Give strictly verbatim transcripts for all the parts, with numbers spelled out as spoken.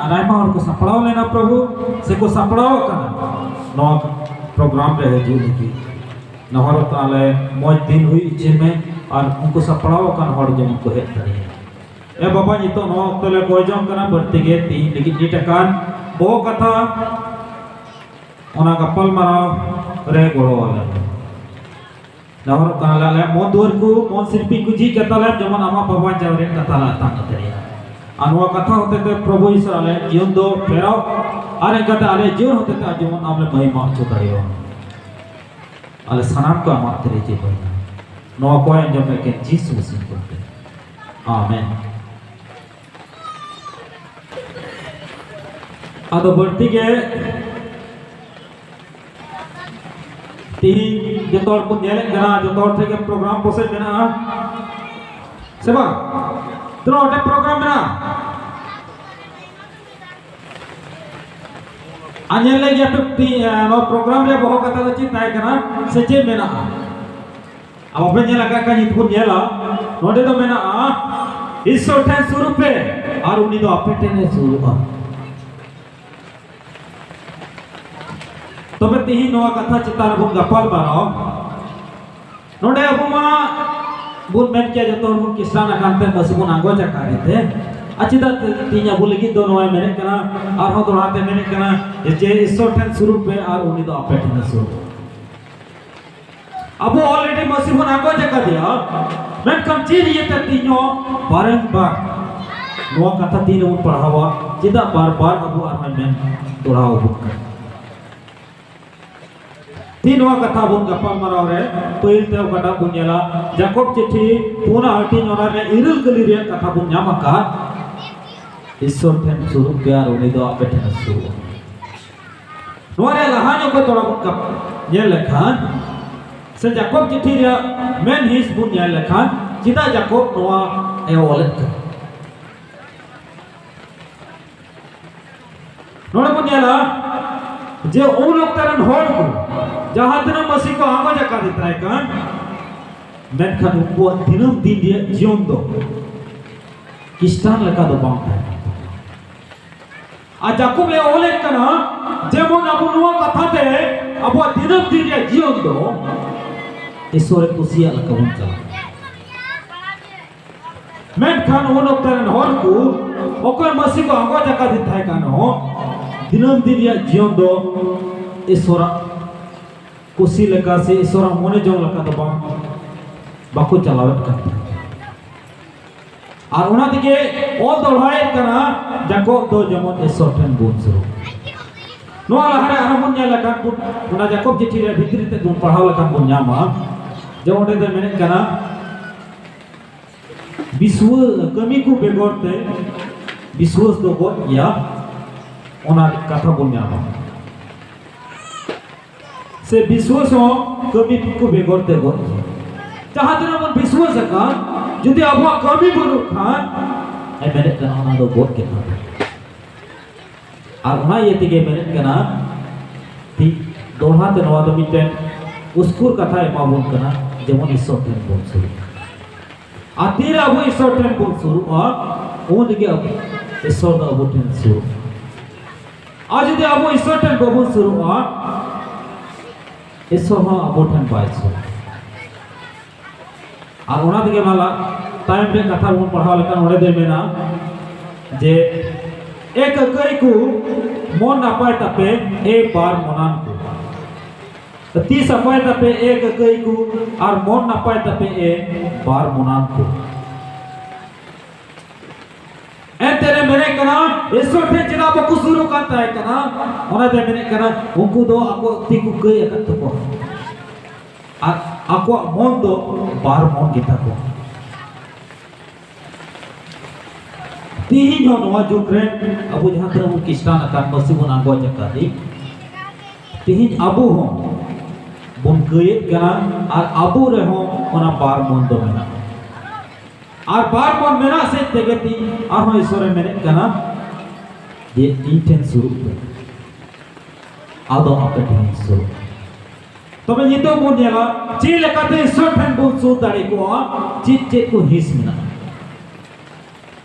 ᱟᱨ ᱟᱭᱢᱟ ᱦᱚᱲ ᱠᱚ ᱥᱟᱯᱲᱟᱣ ᱞᱮᱱᱟ ᱯᱨᱚᱵᱷᱩ, ᱥᱮᱠᱚ ᱥᱟᱯᱲᱟᱣ ᱟᱠᱟᱱᱟ ᱱᱚᱣᱟ ᱯᱨᱳᱜᱨᱟᱢ ᱨᱮ ᱦᱤᱡᱩᱜ ᱞᱟᱹᱜᱤᱫ᱾ ᱱᱮᱦᱚᱨᱚᱜ ᱠᱟᱱᱟᱞᱮ ᱢᱚᱡᱽ ᱫᱤᱱ ᱦᱩᱭ ᱦᱚᱪᱚᱭ ᱢᱮ, ᱟᱨ ᱩᱱᱠᱩ ᱥᱟᱯᱲᱟᱣ ᱟᱠᱟᱱ ᱦᱚᱲ ᱡᱮᱢᱚᱱ ᱠᱚ ᱦᱮᱡ ᱫᱟᱲᱮᱭᱟᱜᱼᱟ᱾ ᱮ ᱵᱟᱵᱟ, ᱱᱤᱛᱚᱜ ᱱᱚᱣᱟ ᱚᱠᱛᱚ ᱞᱮ ᱠᱚᱭ ᱡᱚᱝ ᱠᱟᱱᱟ, ᱵᱟᱹᱲᱛᱤ ᱜᱮ ᱛᱤᱦᱤᱧ ᱞᱟᱹᱜᱤᱫ ᱱᱤᱛ ᱟᱠᱟᱱ ᱵᱚᱦᱚᱜ ᱠᱟᱛᱷᱟ, ᱚᱱᱟ ᱜᱟᱯᱟᱞ ᱢᱟᱨᱟᱣ ᱨᱮ ᱜᱚᱲᱚ ᱟᱞᱮ ᱢᱮ᱾ ᱱᱮᱦᱚᱨᱚᱜ ᱠᱟᱱᱟᱞᱮ, ᱟᱞᱮᱭᱟᱜ ᱢᱚᱱ ᱫᱩᱣᱟᱹᱨ ᱠᱚ, ᱢᱚᱱ ᱥᱤᱨᱯᱤᱧ ᱠᱚ ᱡᱷᱤᱡ ᱠᱟᱛᱟ ᱞᱮᱢ, ᱡᱮᱢᱚᱱ ᱟᱢᱟᱜ ᱵᱟᱵᱟ ᱡᱟᱣ ᱨᱮᱱ ᱠᱟᱛᱷᱟ ᱞᱮ ᱟᱛᱟᱝ ᱠᱟᱛᱮ ᱨᱮᱭᱟ᱾ ᱟᱨ ᱱᱚᱣᱟ ᱠᱟᱛᱷᱟ ᱦᱚᱛᱮ ᱛᱮ ᱯᱨᱚᱵᱷᱩ ᱤᱥᱚᱨ ᱟᱞᱮᱭᱟᱜ ᱡᱤᱭᱚᱱ ᱫᱚ ᱯᱷᱮᱨᱟᱣ, ᱟᱨ ᱮᱱᱠᱟᱛᱮ ᱟᱞᱮᱭᱟᱜ ᱡᱤᱭᱚᱱ ᱦᱚᱛᱮ ᱛᱮ ᱟᱨ ᱡᱮᱢᱚᱱ ᱟᱢ ᱞᱮ ᱢᱚᱦᱤᱢᱟ ᱦᱚᱪᱚ ᱫᱟᱲᱮᱭᱟᱜᱼᱟ᱾ ᱟᱞᱮ ᱥᱟᱱᱟᱢ ᱠᱚ ᱟᱢᱟᱜ ᱛᱤᱨᱮ ᱡᱤᱣᱤ ᱦᱩᱭᱱᱟ᱾ ᱱᱚᱣᱟ ᱠᱚ ᱟᱸᱡᱚᱢ ᱮᱠᱮᱱ ᱡᱤᱥᱩ ᱢᱟᱹᱥᱤ ᱧᱩᱛᱩᱢ ᱛᱮ᱾ ᱟᱢᱮᱱ᱾ ᱟᱫᱚ ᱵᱟᱹᱲᱛᱤ ᱜᱮ ᱛᱤᱦᱤᱧ ᱡᱚᱛᱚ ᱦᱚᱲ ᱵᱚᱱ ᱧᱮᱞᱮᱫ ᱠᱟᱱᱟ, ᱡᱚᱛᱚ ᱦᱚᱲ ᱴᱷᱮᱱ ᱜᱮ ᱯᱨᱳᱜᱨᱟᱢ ᱯᱟᱥᱮᱡ ᱢᱮᱱᱟᱜᱼᱟ, ᱥᱮ ᱵᱟᱝ? ᱛᱤᱱᱟᱹᱜ ᱦᱚᱲ ᱴᱷᱮᱱ ᱯᱨᱳᱜᱨᱟᱢ ᱢᱮᱱᱟᱜᱼᱟ? ᱟᱨ ᱧᱮᱞ ᱞᱮᱫ ᱜᱮᱭᱟ ᱯᱮ ᱛᱤ-, ᱮ, ᱱᱚᱣᱟ ᱯᱨᱳᱜᱨᱟᱢ ᱨᱮ ᱵᱚᱦᱚᱜ ᱠᱟᱛᱷᱟ ᱫᱚ ᱪᱮᱫ ᱛᱟᱦᱮᱸ ᱠᱟᱱᱟ ᱥᱮ ᱪᱮᱫ ᱢᱮᱱᱟᱜᱼᱟ? ᱟᱨ ᱵᱟᱯᱮ ᱧᱮᱞ ᱟᱠᱟᱫ ᱠᱷᱟᱱ ᱱᱤᱛ ᱵᱚᱱ ᱧᱮᱞᱟ, ᱱᱚᱰᱮ ᱫᱚ ᱢᱮᱱᱟᱜᱼᱟ, "ᱤᱥᱥᱚᱨ ᱴᱷᱮᱱ ᱥᱩᱨᱩᱜ ᱯᱮ ᱟᱨ ᱩᱱᱤ ᱫᱚ ᱟᱯᱮ ᱴᱷᱮᱱᱮ ᱥᱩᱨᱩᱜᱼᱟ᱾" ᱛᱚᱵᱮ ᱛᱤᱦᱤᱧ ᱱᱚᱣᱟ ᱠᱟᱛᱷᱟ ᱪᱮᱛᱟᱱ ᱨᱮᱵᱚᱱ ᱜᱟᱯᱟᱞ ᱢᱟᱨᱟᱣ᱾ ᱱᱚᱰᱮ ᱟᱵᱚ ᱢᱟ ᱵᱚᱱ ᱢᱮᱱ ᱠᱮᱭᱟ, ᱡᱚᱛᱚ ᱦᱚᱲ ᱵᱚᱱ ᱠᱷᱨᱤᱥᱴᱟᱱ ᱟᱠᱟᱱ ᱛᱮ ᱢᱟᱹᱥᱤ ᱵᱚᱱ ᱟᱸᱜᱚᱪ ᱟᱠᱟᱫ ᱛᱮ, ᱟᱨ ᱪᱮᱫᱟᱜ ᱛᱮ ᱛᱤᱦᱤᱧ ᱟᱵᱚ ᱞᱟᱹᱜᱤᱫ ᱫᱚ ᱱᱚᱣᱟᱭ ᱢᱮᱱᱮᱫ ᱠᱟᱱᱟ, ᱟᱨᱦᱚᱸ ᱫᱚᱦᱲᱟ ᱛᱮ ᱢᱮᱱᱮᱫ ᱠᱟᱱᱟ ᱡᱮ, "ᱤᱥᱥᱚᱨ ᱴᱷᱮᱱ ᱥᱩᱨᱩᱜ ᱯᱮ ᱟᱨ ᱩᱱᱤ ᱫᱚ ᱟᱯᱮ ᱴᱷᱮᱱᱮ ᱥᱩᱨᱩᱜᱼᱟ"? ᱟᱵᱚ already ᱢᱟᱹᱥᱤ ᱵᱚᱱ ᱟᱸᱜᱚᱪ ᱟᱠᱟᱫᱮᱭᱟ, ᱢᱮᱱᱠᱷᱟᱱ ᱪᱮᱫ ᱤᱭᱟᱹᱛᱮ ᱛᱤᱦᱤᱧ ᱦᱚᱸ ᱵᱟᱨᱮᱢ ᱵᱟᱨ ᱱᱚᱣᱟ ᱠᱟᱛᱷᱟ ᱛᱤᱱ ᱨᱮᱵᱚᱱ ᱯᱟᱲᱦᱟᱣᱟ? ᱪᱮᱫᱟᱜ ᱵᱟᱨ ᱵᱟᱨ ᱟᱵᱚ ᱟᱨᱦᱚᱸᱭ ᱢᱮᱱ ᱫᱚᱦᱲᱟᱣ ᱟᱵᱚᱱ ᱠᱟᱱᱟ? ᱛᱤᱦᱤᱧ ᱱᱚᱣᱟ ᱠᱟᱛᱷᱟ ᱵᱚᱱ ᱜᱟᱯᱟᱞ ᱢᱟᱨᱟᱣ ᱨᱮ ᱯᱟᱹᱦᱤᱞ ᱛᱮ ᱚᱠᱟᱴᱟᱜ ᱵᱚᱱ ᱧᱮᱞᱟ, ᱡᱟᱠᱚᱵ ᱪᱤᱴᱷᱤ ᱯᱩᱱᱟᱜ ᱦᱟᱹᱴᱤᱧ, ᱚᱱᱟ ᱨᱮ ᱤᱨᱟᱹᱞ ᱠᱟᱹᱞᱤ ᱨᱮᱭᱟᱜ ᱠᱟᱛᱷᱟ ᱵᱚᱱ ᱧᱟᱢ ᱟᱠᱟᱫ, "ᱤᱥᱥᱚᱨ ᱴᱷᱮᱱ ᱥᱩᱨᱩᱜ ᱯᱮ ᱟᱨ ᱩᱱᱤ ᱫᱚ ᱟᱯᱮ ᱴᱷᱮᱱᱮ ᱥᱩᱨᱩᱜᱼᱟ᱾" ᱱᱚᱣᱟ ᱨᱮ ᱞᱟᱦᱟ ᱧᱚᱜ ᱠᱷᱚᱱ ᱛᱷᱚᱲᱟ ᱵᱚᱱ ᱠᱟᱯ-, ᱧᱮᱞ ᱞᱮᱠᱷᱟᱱ, ᱥᱮ ᱡᱟᱠᱚᱵ ᱪᱤᱴᱷᱤ ᱨᱮᱭᱟᱜ ᱢᱮᱱ ᱦᱤᱸᱥ ᱵᱚᱱ ᱧᱮᱞ ᱞᱮᱠᱷᱟᱱ, ᱪᱮᱫᱟᱜ ᱡᱟᱠᱚᱵ ᱱᱚᱣᱟ ᱮ ᱚᱞᱮᱫ ᱠᱟᱱᱟ? ᱱᱚᱰᱮ ᱵᱚᱱ ᱧᱮᱞᱟ ᱡᱮ ᱩᱱ ᱚᱠᱛᱮ ᱨᱮᱱ ᱦᱚᱲ ᱠᱚ ᱡᱟᱦᱟᱸ ᱛᱤᱱᱟᱹᱜ ᱢᱟᱹᱥᱤ ᱠᱚ ᱟᱸᱜᱚᱪ ᱟᱠᱟᱫᱮ ᱛᱟᱦᱮᱸ ᱠᱟᱱ, ᱢᱮᱱᱠᱷᱟᱱ ᱩᱱᱠᱩᱣᱟᱜ ᱫᱤᱱᱟᱹᱢ ᱫᱤᱱ ᱨᱮᱭᱟᱜ ᱡᱤᱭᱚᱱ ᱫᱚ ᱠᱷᱨᱤᱥᱴᱟᱱ ᱞᱮᱠᱟ ᱫᱚ ᱵᱟᱝ ᱛᱟᱦᱮᱸ ᱠᱟᱱ ᱛᱟᱠᱚᱣᱟ᱾ ᱟᱨ ᱡᱟᱠᱚᱵ ᱮ ᱚᱞᱮᱫ ᱠᱟᱱᱟ, ᱡᱮᱢᱚᱱ ᱟᱵᱚ ᱱᱚᱣᱟ ᱠᱟᱛᱷᱟ ᱛᱮ ᱟᱵᱚᱣᱟᱜ ᱫᱤᱱᱟᱹᱢ ᱫᱤᱱ ᱨᱮᱭᱟᱜ ᱡᱤᱭᱚᱱ ᱫᱚ ᱤᱥᱚᱨᱮ ᱠᱩᱥᱤᱭᱟᱜ ᱞᱮᱠᱟ ᱵᱚᱱ ᱪᱟᱞᱟᱣᱟ᱾ ᱢᱮᱱᱠᱷᱟᱱ ᱩᱱ ᱚᱠᱛᱮ ᱨᱮᱱ ᱦᱚᱲ ᱠᱚ ᱚᱠᱚᱭ ᱢᱟᱹᱥᱤ ᱠᱚ ᱟᱸᱜᱚᱪ ᱟᱠᱟᱫᱮ ᱛᱟᱦᱮᱸ ᱠᱟᱱ ᱨᱮᱦᱚᱸ, ᱫᱤᱱᱟᱹᱢ ᱫᱤᱱ ᱨᱮᱭᱟᱜ ᱡᱤᱭᱚᱱ ᱫᱚ ᱤᱥᱚᱨᱟᱜ ᱠᱩᱥᱤ ᱞᱮᱠᱟ ᱥᱮ ᱤᱥᱚᱨᱟᱜ ᱢᱚᱱᱮ ᱡᱚᱝ ᱞᱮᱠᱟ ᱫᱚ ᱵᱟᱝ, ᱵᱟᱠᱚ ᱪᱟᱞᱟᱣᱮᱫ ᱠᱟᱱ ᱛᱟᱦᱮᱸ᱾ ᱟᱨ ᱚᱱᱟ ᱛᱮᱜᱮ ᱚᱞ ᱫᱚᱦᱲᱟᱭᱮᱫ ᱠᱟᱱᱟ, ᱡᱟᱠᱚᱵ ᱫᱚ ᱡᱮᱢᱚᱱ ᱤᱥᱚᱨ ᱴᱷᱮᱱ ᱵᱚᱱ ᱥᱩᱨᱩᱜ᱾ ᱱᱚᱣᱟ ᱞᱟᱦᱟᱨᱮ ᱟᱨᱦᱚᱸ ᱵᱚᱱ ᱧᱮᱞ ᱞᱮᱠᱷᱟᱱ ᱵᱚᱱ, ᱚᱱᱟ ᱡᱟᱠᱚᱵ ᱪᱤᱴᱷᱤ ᱨᱮ ᱵᱷᱤᱛᱨᱤ ᱛᱮ ᱵᱚᱱ ᱯᱟᱲᱦᱟᱣ ᱞᱮᱠᱷᱟᱱ ᱵᱚᱱ ᱧᱟᱢᱟ ᱡᱮ ᱚᱸᱰᱮ ᱫᱚ ᱢᱮᱱᱮᱫ ᱠᱟᱱᱟ, ᱵᱤᱥᱣᱟᱹ ᱠᱟᱹᱢᱤ ᱠᱚ ᱵᱮᱜᱚᱨ ᱛᱮ ᱵᱤᱥᱣᱟᱹᱥ ᱫᱚ ᱜᱚᱡ ᱜᱮᱭᱟ, ᱚᱱᱟ ᱠᱟᱛᱷᱟ ᱵᱚᱱ ᱧᱟᱢᱟ᱾ ᱥᱮ ᱵᱤᱥᱣᱟᱹᱥ ᱦᱚᱸ ᱠᱟᱹᱢᱤ ᱠᱚ ᱵᱮᱜᱚᱨ ᱛᱮ ᱜᱚᱡ ᱜᱮᱭᱟ᱾ ᱡᱟᱦᱟᱸ ᱛᱤᱱᱟᱹᱜ ᱵᱚᱱ ᱵᱤᱥᱣᱟᱹᱥ ᱟᱠᱟᱱ, ᱡᱩᱫᱤ ᱟᱵᱚᱣᱟᱜ ᱠᱟᱹᱢᱤ ᱵᱟᱹᱱᱩᱜ ᱠᱷᱟᱱ, ᱮ ᱢᱮᱱᱮᱫ ᱠᱟᱱᱟ, ᱚᱱᱟ ᱫᱚ ᱜᱚᱡ ᱜᱮ ᱛᱟᱵᱚᱱᱟ᱾ ᱟᱨ ᱚᱱᱟ ᱤᱭᱟᱹ ᱛᱮᱜᱮ ᱢᱮᱱᱮᱫ ᱠᱟᱱᱟ, ᱛᱤ-, ᱫᱚᱦᱲᱟ ᱛᱮ ᱱᱚᱣᱟ ᱫᱚ ᱢᱤᱫᱴᱮᱱ ᱩᱥᱠᱩᱨ ᱠᱟᱛᱷᱟ ᱮᱢᱟ ᱵᱚᱱ ᱠᱟᱱᱟ, ᱡᱮᱢᱚᱱ ᱤᱥᱚᱨ ᱴᱷᱮᱱ ᱵᱚᱱ ᱥᱩᱨᱩᱜ᱾ ᱟᱨ ᱛᱤᱨᱮ ᱟᱵᱚ ᱤᱥᱚᱨ ᱴᱷᱮᱱ ᱵᱚᱱ ᱥᱩᱨᱩᱜᱼᱟ, ᱩᱱ ᱨᱮᱜᱮ ᱟᱵᱚ, ᱤᱥᱚᱨ ᱫᱚ ᱟᱵᱚ ᱴᱷᱮᱱ ᱥᱩᱨᱩᱜᱼᱟ᱾ ᱟᱨ ᱡᱩᱫᱤ ᱟᱵᱚ ᱤᱥᱚᱨ ᱴᱷᱮᱱ ᱵᱟᱵᱚᱱ ᱥᱩᱨᱩᱜᱼᱟ, ᱤᱥᱚᱨ ᱦᱚᱸ ᱟᱵᱚ ᱴᱷᱮᱱ ᱵᱟᱭ ᱥᱩᱨᱩᱜᱼᱟ᱾ ᱟᱨ ᱚᱱᱟ ᱛᱮᱜᱮ ᱢᱟ ᱞᱟ-, ᱛᱟᱭᱚᱢ ᱨᱮ ᱠᱟᱛᱷᱟ ᱵᱚᱱ ᱯᱟᱲᱦᱟᱣ ᱞᱮᱠᱷᱟᱱ ᱚᱸᱰᱮ ᱫᱚᱭ ᱢᱮᱱᱟ ᱡᱮ, "ᱮ ᱠᱟᱹᱠᱟᱹᱭ ᱠᱚ, ᱢᱚᱱ ᱱᱟᱯᱟᱭ ᱛᱟᱯᱮ, ᱮ ᱵᱟᱨ ᱢᱚᱱᱟᱱ ᱠᱚ᱾ ᱛᱤ ᱥᱟᱯᱷᱟᱭ ᱛᱟᱯᱮ, ᱮ ᱠᱟᱹᱠᱟᱹᱭ ᱠᱚ, ᱟᱨ ᱢᱚᱱ ᱱᱟᱯᱟᱭ ᱛᱟᱯᱮ, ᱮ ᱵᱟᱨ ᱢᱚᱱᱟᱱ ᱠᱚ᱾" ᱮᱱᱛᱮ ᱨᱮ ᱢᱮᱱᱮᱫ ᱠᱟᱱᱟ, ᱤᱥᱚᱨ ᱴᱷᱮᱱ ᱪᱮᱫᱟᱜ ᱵᱟᱠᱚ ᱥᱩᱨᱩᱜ ᱠᱟᱱ ᱛᱟᱦᱮᱸ ᱠᱟᱱᱟ? ᱚᱱᱟᱛᱮ ᱢᱮᱱᱮᱫ ᱠᱟᱱᱟ, ᱩᱱᱠᱩ ᱫᱚ ᱟᱠᱚ ᱛᱤ ᱠᱚ ᱠᱟᱹᱭ ᱟᱠᱟᱫ ᱛᱟᱠᱚᱣᱟ᱾ ᱟᱨ ᱟᱠᱚᱣᱟᱜ ᱢᱚᱱ ᱫᱚ ᱵᱟᱨ ᱢᱚᱱ ᱜᱮᱛᱟ ᱠᱚᱣᱟ᱾ ᱛᱮᱦᱮᱧ ᱦᱚᱸ ᱱᱚᱣᱟ ᱡᱩᱜᱽ ᱨᱮ ᱟᱵᱚ ᱡᱟᱦᱟᱸ ᱛᱤᱱᱟᱹᱜ ᱵᱚᱱ ᱠᱷᱨᱤᱥᱴᱟᱱ ᱟᱠᱟᱱ, ᱢᱟᱹᱥᱤ ᱵᱚᱱ ᱟᱸᱜᱚᱪ ᱟᱠᱟᱫᱮ, ᱛᱮᱦᱮᱧ ᱟᱵᱚ ᱦᱚᱸ ᱵᱚᱱ ᱠᱟᱹᱭᱮᱫ ᱠᱟᱱᱟ ᱟᱨ ᱟᱵᱚ ᱨᱮᱦᱚᱸ ᱚᱱᱟ ᱵᱟᱨ ᱢᱚᱱ ᱫᱚ ᱢᱮᱱᱟᱜᱼᱟ᱾ ᱟᱨ ᱵᱟᱨ ᱢᱚᱱ ᱢᱮᱱᱟᱜ ᱥᱮᱫ ᱛᱮᱜᱮ ᱛᱮᱦᱮᱧ ᱟᱨᱦᱚᱸ ᱤᱥᱚᱨᱮ ᱢᱮᱱᱮᱫ ᱠᱟᱱᱟ ᱡᱮ, "ᱤᱧ ᱴᱷᱮᱱ ᱥᱩᱨᱩᱜ ᱯᱮ, ᱟᱫᱚ ᱟᱯᱮ ᱴᱷᱮᱱ ᱥᱩᱨᱩᱜ᱾" ᱛᱚᱵᱮ ᱱᱤᱛᱚᱜ ᱵᱚᱱ ᱧᱮᱞᱟ ᱪᱮᱫ ᱞᱮᱠᱟᱛᱮ ᱤᱥᱚᱨ ᱴᱷᱮᱱ ᱵᱚᱱ ᱥᱩᱨ ᱫᱟᱲᱮ ᱠᱚᱣᱟ, ᱪᱮᱫ ᱪᱮᱫ ᱠᱚ ᱦᱤᱸᱥ ᱢᱮᱱᱟᱜᱼᱟ᱾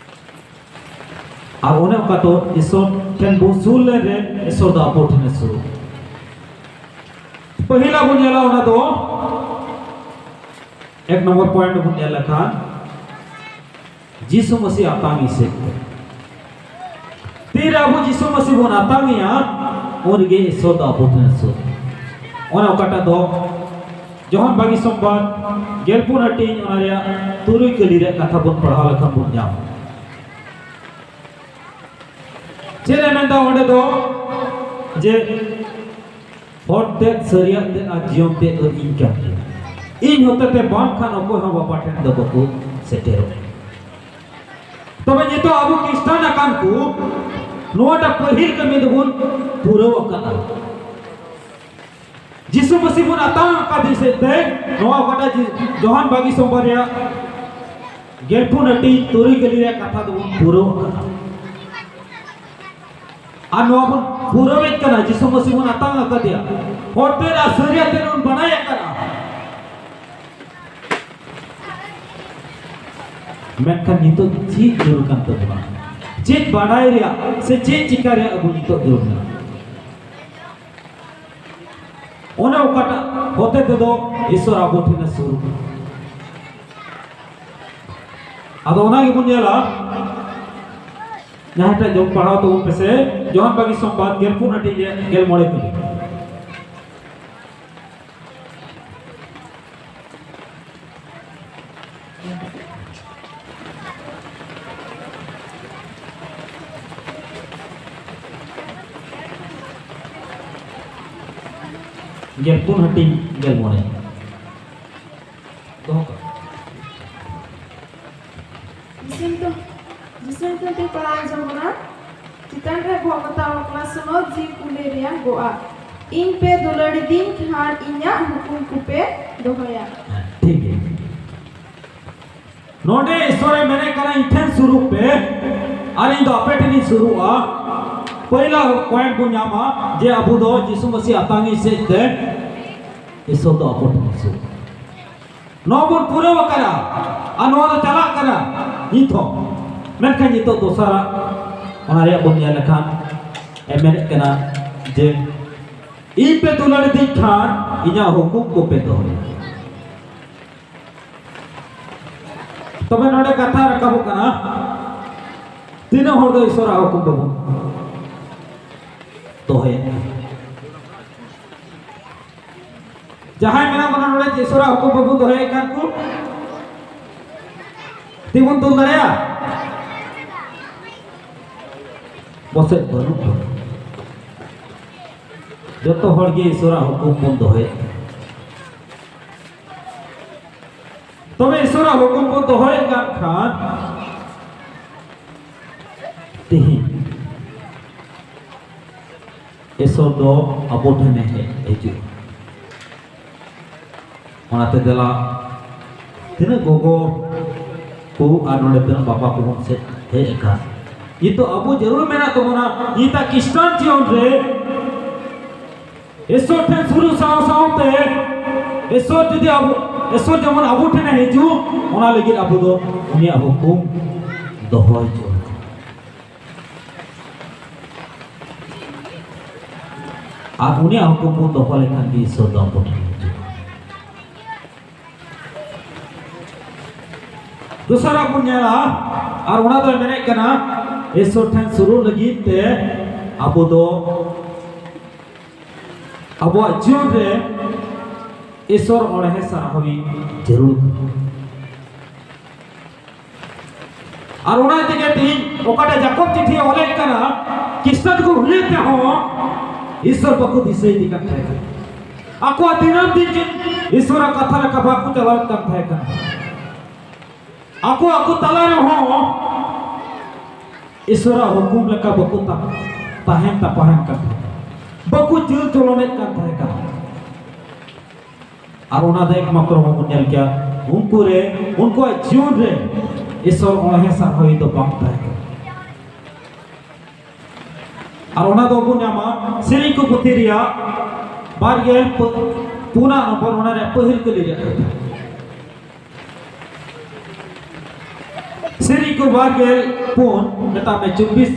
ᱟᱨ ᱚᱱᱮ ᱚᱱᱠᱟ ᱫᱚ ᱤᱥᱚᱨ ᱴᱷᱮᱱ ᱵᱚᱱ ᱥᱩᱨ ᱞᱮᱱ ᱨᱮ ᱤᱥᱚᱨ ᱫᱚ ᱟᱵᱚ ᱴᱷᱮᱱᱮ ᱥᱩᱨᱩᱜᱼᱟ᱾ ᱯᱟᱹᱦᱤᱞᱟ ᱵᱚᱱ ᱧᱮᱞᱟ, ᱚᱱᱟ ᱫᱚ ᱮᱠ ᱱᱚᱢᱵᱚᱨ ᱯᱚᱭᱮᱱᱴ ᱵᱚᱱ ᱧᱮᱞ ᱞᱮᱠᱷᱟᱱ, ᱡᱤᱥᱩ ᱢᱟᱹᱥᱤ ᱟᱛᱟᱝ ᱤᱥᱮᱫ ᱛᱮ᱾ ᱛᱤᱨᱮ ᱟᱵᱚ ᱡᱤᱥᱩ ᱢᱟᱹᱥᱤ ᱵᱚᱱ ᱟᱛᱟᱝ ᱮᱭᱟ, ᱩᱱ ᱨᱮᱜᱮ ᱤᱥᱚᱨ ᱫᱚ ᱟᱵᱚ ᱴᱷᱮᱱᱮ ᱥᱩᱨᱩᱜᱼᱟ᱾ ᱚᱱᱮ ᱚᱠᱟᱴᱟᱜ ᱫᱚ ᱡᱚᱦᱟᱱ ᱵᱟᱜᱤ ᱥᱚᱢᱵᱟᱫ ᱜᱮᱞ ᱯᱩᱱ ᱦᱟᱹᱴᱤᱧ, ᱚᱱᱟ ᱨᱮᱭᱟᱜ ᱛᱩᱨᱩᱭ ᱠᱟᱹᱞᱤ ᱨᱮᱭᱟᱜ ᱠᱟᱛᱷᱟ ᱵᱚᱱ ᱯᱟᱲᱦᱟᱣ ᱞᱮᱠᱷᱟᱱ ᱵᱚᱱ ᱧᱟᱢᱟ᱾ ᱪᱮᱫ ᱮ ᱢᱮᱱᱫᱟ ᱚᱸᱰᱮ ᱫᱚ? ᱡᱮ ᱦᱚᱨ ᱛᱮᱫ, ᱥᱟᱹᱨᱤᱭᱟᱜ ᱛᱮᱫ ᱟᱨ ᱡᱤᱭᱚᱱ ᱛᱮᱫ ᱫᱚ ᱤᱧ ᱠᱟᱱ ᱜᱤᱭᱟᱹᱧ᱾ ᱤᱧ ᱦᱚᱛᱮᱛᱮ ᱵᱟᱝᱠᱷᱟᱱ ᱚᱠᱚᱭ ᱦᱚᱸ ᱵᱟᱵᱟ ᱴᱷᱮᱱ ᱫᱚ ᱵᱟᱠᱚ ᱥᱮᱴᱮᱨᱚᱜᱼᱟ᱾ ᱛᱚᱵᱮ ᱱᱤᱛᱚᱜ ᱟᱵᱚ ᱠᱷᱨᱤᱥᱴᱟᱱ ᱟᱠᱟᱱ ᱠᱚ ᱱᱚᱣᱟᱴᱟᱜ ᱯᱟᱹᱦᱤᱞ ᱠᱟᱹᱢᱤ ᱫᱚᱵᱚᱱ ᱯᱩᱨᱟᱹᱣ ᱟᱠᱟᱫᱟ᱾ ᱡᱤᱥᱩ ᱢᱟᱹᱥᱤ ᱵᱚᱱ ᱟᱛᱟᱝ ᱟᱠᱟᱫᱮ ᱥᱮᱫ ᱛᱮ ᱱᱚᱣᱟ ᱚᱠᱟᱴᱟᱜ ᱡᱤ-, ᱡᱚᱦᱟᱱ ᱵᱟᱜᱤ ᱥᱚᱢᱵᱟᱨ ᱨᱮᱭᱟᱜ ᱜᱮᱞᱯᱩᱱ ᱦᱟᱹᱴᱤᱧ ᱛᱩᱨᱩᱭ ᱠᱟᱹᱞᱤ ᱨᱮᱭᱟᱜ ᱠᱟᱛᱷᱟ ᱫᱚᱵᱚᱱ ᱯᱩᱨᱟᱹᱣ ᱟᱠᱟᱫᱟ᱾ ᱟᱨ ᱱᱚᱣᱟ ᱵᱚᱱ ᱯᱩᱨᱟᱹᱣᱮᱫ ᱠᱟᱱᱟ, ᱡᱤᱥᱩ ᱢᱟᱹᱥᱤ ᱵᱚᱱ ᱟᱛᱟᱝ ᱟᱠᱟᱫᱮᱭᱟ, ᱦᱚᱨᱛᱮ ᱟᱨ ᱥᱟᱹᱨᱤᱭᱟᱛᱮ ᱵᱚᱱ ᱵᱟᱰᱟᱭ ᱟᱠᱟᱫᱟ᱾ ᱢᱮᱱᱠᱷᱟᱱ ᱱᱤᱛᱚᱜ ᱪᱮᱫ ᱡᱟᱹᱨᱩᱲ ᱠᱟᱱ ᱛᱟᱵᱚᱱᱟ? ᱪᱮᱫ ᱵᱟᱰᱟᱭ ᱨᱮᱭᱟᱜ ᱥᱮ ᱪᱮᱫ ᱪᱤᱠᱟ ᱨᱮᱭᱟᱜ ᱟᱵᱚ ᱱᱤᱛᱚᱜ ᱡᱟᱹᱨᱩᱲ ᱢᱮᱱᱟᱜᱼᱟ? ᱚᱱᱮ ᱚᱠᱟᱴᱟᱜ ᱦᱚᱛᱮ ᱛᱮᱫᱚ ᱤᱥᱚᱨ ᱟᱵᱚ ᱴᱷᱮᱱᱮ ᱥᱩᱨᱩᱜᱼᱟ᱾ ᱟᱫᱚ ᱚᱱᱟ ᱜᱮᱵᱚᱱ ᱧᱮᱞᱟ᱾ ᱡᱟᱦᱟᱸᱭ ᱴᱟᱜ ᱡᱚᱢ ᱯᱟᱲᱦᱟᱣ ᱛᱟᱵᱚᱱ ᱯᱮᱥᱮ, ᱡᱚᱦᱟᱱ ᱵᱟᱜᱤ ᱥᱚᱢᱵᱟᱫ ᱜᱮᱞ ᱯᱩᱱ ᱦᱟᱹᱴᱤᱧ ᱨᱮ ᱜᱮᱞ ᱢᱚᱬᱮ ᱠᱟᱹᱞᱤ᱾ ᱜᱮᱞ ᱯᱩᱱ ᱦᱟᱹᱴᱤᱧ ᱜᱮᱞ ᱢᱚᱬᱮ᱾ ᱫᱚᱦᱚ ᱠᱟᱜ᱾ ᱡᱤᱥᱩ ᱧᱩᱛᱩᱢ, ᱡᱤᱥᱩ ᱧᱩᱛᱩᱢ ᱛᱮ ᱯᱟᱲᱦᱟᱣ ᱟᱸᱡᱚᱢ ᱵᱚᱱᱟ᱾ ᱪᱮᱛᱟᱱ ᱨᱮ ᱵᱚᱦᱚᱜ ᱢᱟᱛᱟ ᱚᱞ ᱠᱟᱱᱟ, ᱥᱩᱱᱚᱛ ᱡᱤᱣᱤ ᱠᱩᱞᱮ ᱨᱮᱭᱟᱝ ᱜᱚᱜᱼᱟ᱾ ᱤᱧ ᱯᱮ ᱫᱩᱞᱟᱹᱲᱤᱫᱤᱧ ᱠᱷᱟᱱ ᱤᱧᱟᱜ ᱦᱩᱠᱩᱢ ᱠᱚᱯᱮ ᱫᱚᱦᱚᱭᱟ᱾ ᱴᱷᱤᱠ ᱜᱮᱭᱟ᱾ ᱱᱚᱰᱮ ᱤᱥᱚᱨᱮ ᱢᱮᱱᱮᱫ ᱠᱟᱱᱟ, ᱤᱧ ᱴᱷᱮᱱ ᱥᱩᱨᱩᱜ ᱯᱮ ᱟᱨ ᱤᱧ ᱫᱚ ᱟᱯᱮ ᱴᱷᱮᱱᱤᱧ ᱥᱩᱨᱩᱜᱼᱟ᱾ ᱯᱟᱹᱭᱞᱟ ᱯᱚᱭᱮᱱᱴ ᱵᱚᱱ ᱧᱟᱢᱟ ᱡᱮ ᱟᱵᱚ ᱫᱚ ᱡᱤᱥᱩ ᱢᱟᱹᱥᱤ ᱟᱛᱟᱝ ᱤᱧ ᱥᱮᱫ ᱛᱮ ᱤᱥᱚᱨ ᱫᱚ ᱟᱵᱚ ᱴᱷᱮᱱ ᱥᱩᱨᱩᱜᱼᱟ᱾ ᱱᱚᱣᱟ ᱵᱚᱱ ᱯᱩᱨᱟᱹᱣ ᱟᱠᱟᱫᱟ ᱟᱨ ᱱᱚᱣᱟ ᱫᱚ ᱪᱟᱞᱟᱜ ᱠᱟᱱᱟ ᱱᱤᱛ ᱦᱚᱸ᱾ ᱢᱮᱱᱠᱷᱟᱱ ᱱᱤᱛᱚᱜ ᱫᱚᱥᱟᱨᱟᱜ ᱚᱱᱟ ᱨᱮᱭᱟᱜ ᱵᱚᱱ ᱧᱮᱞ ᱞᱮᱠᱷᱟᱱ, ᱮ ᱢᱮᱱᱮᱫ ᱠᱟᱱᱟ ᱡᱮ, "ᱤᱧ ᱯᱮ ᱫᱩᱞᱟᱹᱲ ᱤᱫᱤᱧ ᱠᱷᱟᱱ ᱤᱧᱟᱹᱜ ᱦᱩᱠᱩᱢ ᱠᱚᱯᱮ ᱫᱚᱦᱚᱭᱟ᱾" ᱛᱚᱵᱮ ᱱᱚᱰᱮ ᱠᱟᱛᱷᱟ ᱨᱟᱠᱟᱵᱚᱜ ᱠᱟᱱᱟ, ᱛᱤᱱᱟᱹᱜ ᱦᱚᱲ ᱫᱚ ᱤᱥᱚᱨᱟᱜ ᱦᱩᱠᱩᱢ ᱵᱟᱵᱚᱱ ᱫᱚᱦᱚᱭᱮᱫ ᱠᱟᱱᱟ? ᱡᱟᱦᱟᱸᱭ ᱢᱮᱱᱟᱜ ᱵᱚᱱᱟ ᱱᱚᱰᱮ, ᱡᱮ ᱤᱥᱚᱨᱟᱜ ᱦᱩᱠᱩᱢ ᱵᱟᱵᱚᱱ ᱫᱚᱦᱚᱭᱮᱫ ᱠᱟᱱ ᱠᱚ, ᱛᱤ ᱵᱚᱱ ᱛᱩᱞ ᱫᱟᱲᱮᱭᱟᱜᱼᱟ? ᱯᱟᱥᱮᱡ ᱵᱟᱹᱱᱩᱜ ᱵᱚᱱᱟ᱾ ᱡᱚᱛᱚ ᱦᱚᱲ ᱜᱮ ᱤᱥᱚᱨᱟᱜ ᱦᱩᱠᱩᱢ ᱵᱚᱱ ᱫᱚᱦᱚᱭᱮᱫ ᱠᱟᱱᱟ᱾ ᱛᱚᱵᱮ ᱤᱥᱚᱨᱟᱜ ᱦᱩᱠᱩᱢ ᱵᱚᱱ ᱫᱚᱦᱚᱭᱮᱫ ᱠᱟᱱ ᱠᱷᱟᱱ, ᱛᱮᱦᱮᱧ ᱤᱥᱚᱨ ᱫᱚ ᱟᱵᱚ ᱴᱷᱮᱱᱮ ᱦᱮᱡ ᱦᱤᱡᱩᱜᱼᱟ᱾ ᱚᱱᱟᱛᱮ ᱫᱮᱞᱟ, ᱛᱤᱱᱟᱹᱜ ᱜᱚᱜᱚ ᱠᱚ ᱟᱨ ᱱᱚᱰᱮ ᱛᱤᱱᱟᱹᱜ ᱵᱟᱵᱟ ᱠᱚᱵᱚᱱ ᱥᱮ-, ᱦᱮᱡ ᱟᱠᱟᱱ, ᱱᱤᱛᱚᱜ ᱟᱵᱚ ᱡᱟᱹᱨᱩᱲ ᱢᱮᱱᱟᱜ ᱛᱟᱵᱚᱱᱟ, ᱱᱤᱛᱟᱜ ᱠᱷᱨᱤᱥᱴᱟᱱ ᱡᱤᱭᱚᱱ ᱨᱮ ᱤᱥᱚᱨ ᱴᱷᱮᱱ ᱥᱩᱨᱩᱜ ᱥᱟᱶ ᱥᱟᱶᱛᱮ, ᱤᱥᱚᱨ ᱡᱩᱫᱤ ᱟᱵᱚ, ᱤᱥᱚᱨ ᱡᱮᱢᱚᱱ ᱟᱵᱚ ᱴᱷᱮᱱᱮ ᱦᱤᱡᱩᱜ, ᱚᱱᱟ ᱞᱟᱹᱜᱤᱫ ᱟᱵᱚ ᱫᱚ ᱩᱱᱤᱭᱟᱜ ᱦᱩᱠᱩᱢ ᱫᱚᱦᱚᱭ ᱡᱟᱹᱨᱩᱲ᱾ ᱟᱨ ᱩᱱᱤᱭᱟᱜ ᱦᱩᱠᱩᱢ ᱵᱚᱱ ᱫᱚᱦᱚ ᱞᱮᱠᱷᱟᱱ ᱜᱮ ᱤᱥᱚᱨ ᱫᱚ ᱟᱵᱚ ᱴᱷᱮᱱ ᱦᱤᱡᱩᱜᱼᱟ᱾ ᱫᱚᱥᱟᱨᱟᱜ ᱵᱚᱱ ᱧᱮᱞᱟ, ᱟᱨ ᱚᱱᱟ ᱫᱚᱭ ᱢᱮᱱᱮᱫ ᱠᱟᱱᱟ, ᱤᱥᱚᱨ ᱴᱷᱮᱱ ᱥᱩᱨᱩᱜ ᱞᱟᱹᱜᱤᱫ ᱛᱮ ᱟᱵᱚ ᱫᱚ ᱟᱵᱚᱣᱟᱜ ᱡᱤᱭᱚᱱ ᱨᱮ ᱤᱥᱚᱨ ᱚᱬᱦᱮ ᱥᱟᱨᱦᱟᱣᱤᱡ ᱡᱟᱹᱨᱩᱲ ᱠᱟᱱᱟ᱾ ᱟᱨ ᱚᱱᱟ ᱛᱮᱜᱮ ᱛᱮᱦᱮᱧ ᱚᱠᱟᱴᱟᱜ ᱡᱟᱠᱚᱵ ᱪᱤᱴᱷᱤ ᱚᱞᱮᱫ ᱠᱟᱱᱟ, ᱠᱷᱨᱤᱥᱴᱟᱱ ᱠᱚ ᱦᱩᱭᱮᱱ ᱛᱮᱦᱚᱸ ᱤᱥᱚᱨ ᱵᱟᱠᱚ ᱫᱤᱥᱟᱹᱭᱮᱫᱮ ᱠᱟᱱ ᱛᱟᱦᱮᱸ ᱠᱟᱱᱟ᱾ ᱟᱠᱚᱣᱟᱜ ᱫᱤᱱᱟᱹᱢ ᱫᱤᱱ ᱡᱤ-, ᱤᱥᱚᱨᱟᱜ ᱠᱟᱛᱷᱟ ᱞᱮᱠᱟ ᱵᱟᱠᱚ ᱪᱟᱞᱟᱣᱮᱫ ᱠᱟᱱ ᱛᱟᱦᱮᱸ ᱠᱟᱱᱟ᱾ ᱟᱠᱚ, ᱟᱠᱚ ᱛᱟᱞᱟ ᱨᱮᱦᱚᱸ ᱤᱥᱚᱨᱟᱜ ᱦᱩᱠᱩᱢ ᱞᱮᱠᱟ ᱵᱟᱠᱚ ᱛᱟ-, ᱛᱟᱦᱮᱱ ᱛᱟᱯᱟᱦᱮᱱ ᱠᱟᱱ ᱛᱟᱦᱮᱸ ᱠᱟᱱᱟ᱾ ᱵᱟᱠᱚ ᱪᱟᱹᱞ ᱪᱚᱞᱚᱱᱮᱫ ᱠᱟᱱ ᱛᱟᱦᱮᱸ ᱠᱟᱱᱟ᱾ ᱟᱨ ᱚᱱᱟ ᱫᱚ ᱮᱠᱢᱟᱛᱨᱚ ᱵᱚᱱ ᱧᱮᱞ ᱠᱮᱭᱟ, ᱩᱱᱠᱩ ᱨᱮ, ᱩᱱᱠᱩᱣᱟᱜ ᱡᱤᱭᱚᱱ ᱨᱮ ᱤᱥᱚᱨ ᱚᱬᱦᱮ ᱥᱟᱨᱦᱟᱣᱤᱡ ᱫᱚ ᱵᱟᱝ ᱛᱟᱦᱮᱸ ᱠᱟᱱᱟ᱾ ᱟᱨ ᱚᱱᱟ ᱫᱚᱵᱚᱱ ᱧᱟᱢᱟ ᱥᱮᱨᱮᱧ ᱠᱚ ᱯᱩᱛᱷᱤ ᱨᱮᱭᱟᱜ ᱵᱟᱨ ᱜᱮᱞ ᱯᱩᱱᱟᱜ ᱱᱚᱢᱵᱚᱨ, ᱚᱱᱟ ᱨᱮᱭᱟᱜ ᱯᱟᱹᱦᱤᱞ ᱠᱟᱹᱞᱤ ᱨᱮᱭᱟᱜ ᱠᱟᱛᱷᱟ᱾ ᱥᱮᱨᱮᱧ ᱠᱚ ᱵᱟᱨ ᱜᱮᱞ ᱯᱩᱱ, ᱢᱮᱛᱟᱜ ᱢᱮ ᱪᱚᱵᱵᱤᱥ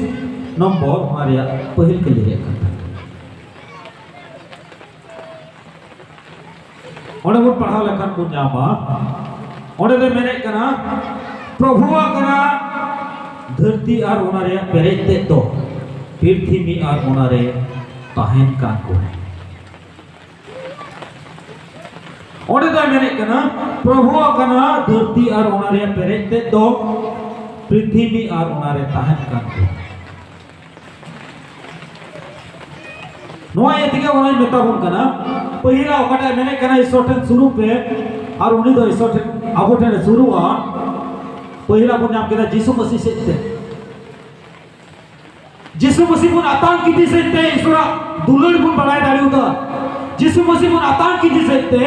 ᱱᱚᱢᱵᱚᱨ, ᱚᱱᱟ ᱨᱮᱭᱟᱜ ᱯᱟᱹᱦᱤᱞ ᱠᱟᱹᱞᱤ ᱨᱮᱭᱟᱜ ᱠᱟᱛᱷᱟ᱾ ᱚᱸᱰᱮ ᱵᱚᱱ ᱯᱟᱲᱦᱟᱣ ᱞᱮᱠᱷᱟᱱ ᱵᱚᱱ ᱧᱟᱢᱟ, ᱚᱸᱰᱮ ᱫᱚᱭ ᱢᱮᱱᱮᱫ ᱠᱟᱱᱟ, ᱯᱨᱚᱵᱷᱩᱣᱟᱜ ᱠᱟᱱᱟ ᱫᱷᱟᱹᱨᱛᱤ ᱟᱨ ᱚᱱᱟ ᱨᱮᱭᱟᱜ ᱯᱮᱨᱮᱡ ᱛᱮᱫ ᱫᱚ, ᱯᱨᱤᱛᱷᱤᱵᱤ ᱟᱨ ᱚᱱᱟ ᱨᱮ ᱛᱟᱦᱮᱱ ᱠᱟᱱ ᱠᱚ᱾ ᱚᱸᱰᱮ ᱫᱚᱭ ᱢᱮᱱᱮᱫ ᱠᱟᱱᱟ, ᱯᱨᱚᱵᱷᱩᱣᱟᱜ ᱠᱟᱱᱟ ᱫᱷᱟᱹᱨᱛᱤ ᱟᱨ ᱚᱱᱟ ᱨᱮᱭᱟᱜ ᱯᱮᱨᱮᱡ ᱛᱮᱫ ᱫᱚ, ᱯᱨᱤᱛᱷᱤᱵᱤ ᱟᱨ ᱚᱱᱟ ᱨᱮ ᱛᱟᱦᱮᱱ ᱠᱟᱱ ᱠᱚ᱾ ᱱᱚᱣᱟ ᱤᱭᱟᱹ ᱛᱮᱜᱮ ᱚᱱᱟᱧ ᱢᱮᱛᱟ ᱵᱚᱱ ᱠᱟᱱᱟ, ᱯᱟᱹᱦᱤᱞᱟ ᱚᱠᱟᱴᱟᱜ ᱢᱮᱱᱮᱫ ᱠᱟᱱᱟ, ᱤᱥᱚᱨ ᱴᱷᱮᱱ ᱥᱩᱨᱩᱜ ᱯᱮ, ᱟᱨ ᱩᱱᱤ ᱫᱚ ᱤᱥᱚᱨ ᱴᱷᱮᱱ, ᱟᱵᱚ ᱴᱷᱮᱱ ᱮ ᱥᱩᱨᱩᱜᱼᱟ᱾ ᱯᱟᱹᱦᱤᱞᱟ ᱵᱚᱱ ᱧᱟᱢ ᱠᱮᱫᱟ ᱡᱤᱥᱩ ᱢᱟᱹᱥᱤ ᱥᱮᱫ ᱛᱮ᱾ ᱡᱤᱥᱩ ᱢᱟᱹᱥᱤ ᱵᱚᱱ ᱟᱛᱟᱝ ᱠᱮᱫᱮ ᱥᱮᱫ ᱛᱮ ᱤᱥᱚᱨᱟᱜ ᱫᱩᱞᱟᱹᱲ ᱵᱚᱱ ᱵᱟᱲᱟᱭ ᱫᱟᱲᱮᱭᱟᱫᱟ᱾ ᱡᱤᱥᱩ ᱢᱟᱹᱥᱤ ᱵᱚᱱ ᱟᱛᱟᱝ ᱠᱮᱫᱮ ᱥᱮᱫ ᱛᱮ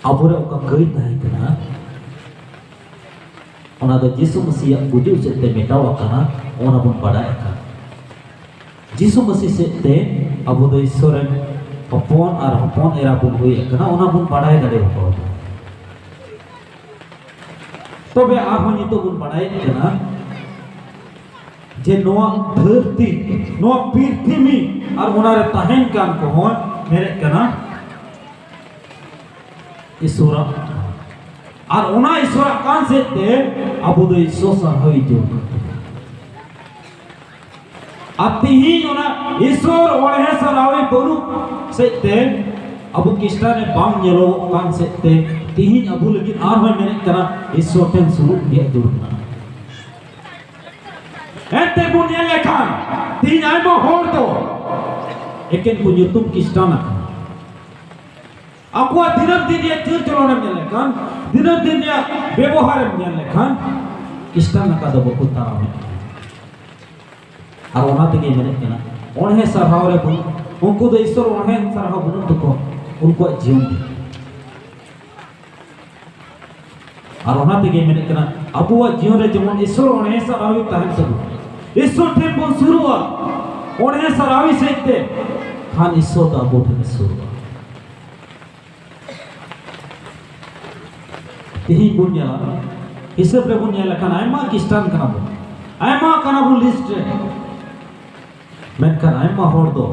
ᱟᱵᱚᱨᱮ ᱚᱠᱟ ᱠᱟᱹᱭ ᱛᱟᱦᱮᱸ ᱠᱟᱱᱟ, ᱚᱱᱟ ᱫᱚ ᱡᱤᱥᱩ ᱢᱟᱹᱥᱤᱭᱟᱜ ᱜᱩᱡᱩᱜ ᱥᱮᱫ ᱛᱮ ᱢᱮᱴᱟᱣ ᱟᱠᱟᱱᱟ, ᱚᱱᱟ ᱵᱚᱱ ᱵᱟᱰᱟᱭ ᱟᱠᱟᱫ᱾ ᱡᱤᱥᱩ ᱢᱟᱹᱥᱤ ᱥᱮᱫ ᱛᱮ ᱟᱵᱚ ᱫᱚ ᱤᱥᱚᱨ ᱨᱮᱱ ᱦᱚᱯᱚᱱ ᱟᱨ ᱦᱚᱯᱚᱱ ᱮᱨᱟ ᱵᱚᱱ ᱦᱩᱭ ᱟᱠᱟᱱᱟ, ᱚᱱᱟ ᱵᱚᱱ ᱵᱟᱰᱟᱭ ᱫᱟᱲᱮ ᱟᱠᱟᱣᱫᱟ᱾ ᱛᱚᱵᱮ ᱟᱨᱦᱚᱸ ᱱᱤᱛᱚᱜ ᱵᱚᱱ ᱵᱟᱰᱟᱭᱮᱫ ᱠᱟᱱᱟ ᱡᱮ ᱱᱚᱣᱟ ᱫᱷᱟᱹᱨᱛᱤ, ᱱᱚᱣᱟ ᱯᱨᱤᱛᱷᱤᱵᱤ ᱟᱨ ᱚᱱᱟᱨᱮ ᱛᱟᱦᱮᱱ ᱠᱟᱱ ᱠᱚᱦᱚᱸ ᱢᱮᱱᱮᱫ ᱠᱟᱱᱟ ᱤᱥᱚᱨᱟᱜ᱾ ᱟᱨ ᱚᱱᱟ ᱤᱥᱚᱨᱟᱜ ᱠᱟᱱ ᱥᱮᱫ ᱛᱮ ᱟᱵᱚ ᱫᱚ ᱤᱥᱚᱨ ᱥᱟᱨᱦᱟᱣ ᱤᱫᱤ ᱠᱟᱱ ᱛᱟᱵᱚᱱᱟ᱾ ᱟᱨ ᱛᱤᱦᱤᱧ ᱚᱱᱟ ᱤᱥᱚᱨ ᱚᱬᱦᱮ ᱥᱟᱨᱦᱟᱣᱤ ᱵᱟᱹᱱᱩᱜ ᱥᱮᱫ ᱛᱮ, ᱟᱵᱚ ᱠᱷᱨᱤᱥᱴᱟᱱ ᱨᱮ ᱵᱟᱝ ᱧᱮᱞᱚᱜᱚᱜ ᱠᱟᱱ ᱥᱮᱫ ᱛᱮ, ᱛᱤᱦᱤᱧ ᱟᱵᱚ ᱞᱟᱹᱜᱤᱫ ᱟᱨᱦᱚᱸᱭ ᱢᱮᱱᱮᱫ ᱠᱟᱱᱟ, ᱤᱥᱚᱨ ᱴᱷᱮᱱ ᱥᱩᱨᱩᱜ ᱨᱮᱭᱟᱜ ᱡᱟᱹᱨᱩᱲ ᱠᱟᱱᱟ᱾ ᱮᱱᱛᱮ ᱵᱚᱱ ᱧᱮᱞ ᱞᱮᱠᱷᱟᱱ, ᱛᱤᱦᱤᱧ ᱟᱭᱢᱟ ᱦᱚᱲ ᱫᱚ ᱮᱠᱮᱱ ᱠᱚ ᱧᱩᱛᱩᱢ ᱠᱷᱨᱤᱥᱴᱟᱱ ᱟᱠᱟᱱᱟ᱾ ᱟᱠᱚᱣᱟᱜ ᱫᱤᱱᱟᱹᱢ ᱫᱤᱱ ᱨᱮᱭᱟᱜ ᱪᱟᱹᱞ ᱪᱚᱞᱚᱱᱮᱢ ᱧᱮᱞ ᱞᱮᱠᱷᱟᱱ, ᱫᱤᱱᱟᱹᱢ ᱫᱤᱱ ᱨᱮᱭᱟᱜ ᱵᱮᱵᱚᱦᱟᱨᱮᱢ ᱧᱮᱞ ᱞᱮᱠᱷᱟᱱ, ᱠᱷᱨᱤᱥᱴᱟᱱ ᱞᱮᱠᱟ ᱫᱚ ᱵᱟᱠᱚ ᱛᱟᱲᱟᱢᱮᱫ ᱠᱟᱱᱟ᱾ ᱟᱨ ᱚᱱᱟ ᱛᱮᱜᱮ ᱢᱮᱱᱮᱫ ᱠᱟᱱᱟ, ᱚᱬᱦᱮ ᱥᱟᱨᱦᱟᱣ ᱨᱮ ᱵᱟᱹᱱᱩᱜ, ᱩᱱᱠᱩ ᱫᱚ ᱤᱥᱚᱨ ᱚᱬᱦᱮ ᱥᱟᱨᱦᱟᱣ ᱵᱟᱹᱱᱩᱜ ᱛᱟᱠᱚᱣᱟ ᱩᱱᱠᱩᱣᱟᱜ ᱡᱤᱭᱚᱱ ᱨᱮ᱾ ᱟᱨ ᱚᱱᱟ ᱛᱮᱜᱮ ᱢᱮᱱᱮᱫ ᱠᱟᱱᱟ, ᱟᱵᱚᱣᱟᱜ ᱡᱤᱭᱚᱱ ᱨᱮ ᱡᱮᱢᱚᱱ ᱤᱥᱚᱨ ᱚᱬᱦᱮ ᱥᱟᱨᱦᱟᱣᱤ ᱛᱟᱦᱮᱱ ᱛᱟᱵᱚᱱ, ᱤᱥᱚᱨ ᱴᱷᱮᱱ ᱵᱚᱱ ᱥᱩᱨᱩᱜᱼᱟ ᱚᱬᱦᱮ ᱥᱟᱨᱦᱟᱣᱤ ᱥᱮᱫ ᱛᱮ, ᱠᱷᱟᱱ ᱤᱥᱚᱨ ᱫᱚ ᱟᱵᱚ ᱴᱷᱮᱱᱮ ᱥᱩᱨᱩᱜᱼᱟ᱾ ᱛᱮᱦᱮᱧ ᱵᱚᱱ ᱧᱮᱞᱟ, ᱦᱤᱥᱟᱹᱵ ᱨᱮᱵᱚᱱ ᱧᱮᱞ ᱞᱮᱠᱷᱟᱱ ᱟᱭᱢᱟ ᱠᱷᱨᱤᱥᱴᱟᱱ ᱠᱟᱱᱟ ᱵᱚᱱ, ᱟᱭᱢᱟ ᱠᱟᱱᱟ ᱵᱚᱱ ᱞᱤᱥᱴ ᱨᱮ, ᱢᱮᱱᱠᱷᱟᱱ ᱟᱭᱢᱟ ᱦᱚᱲ ᱫᱚ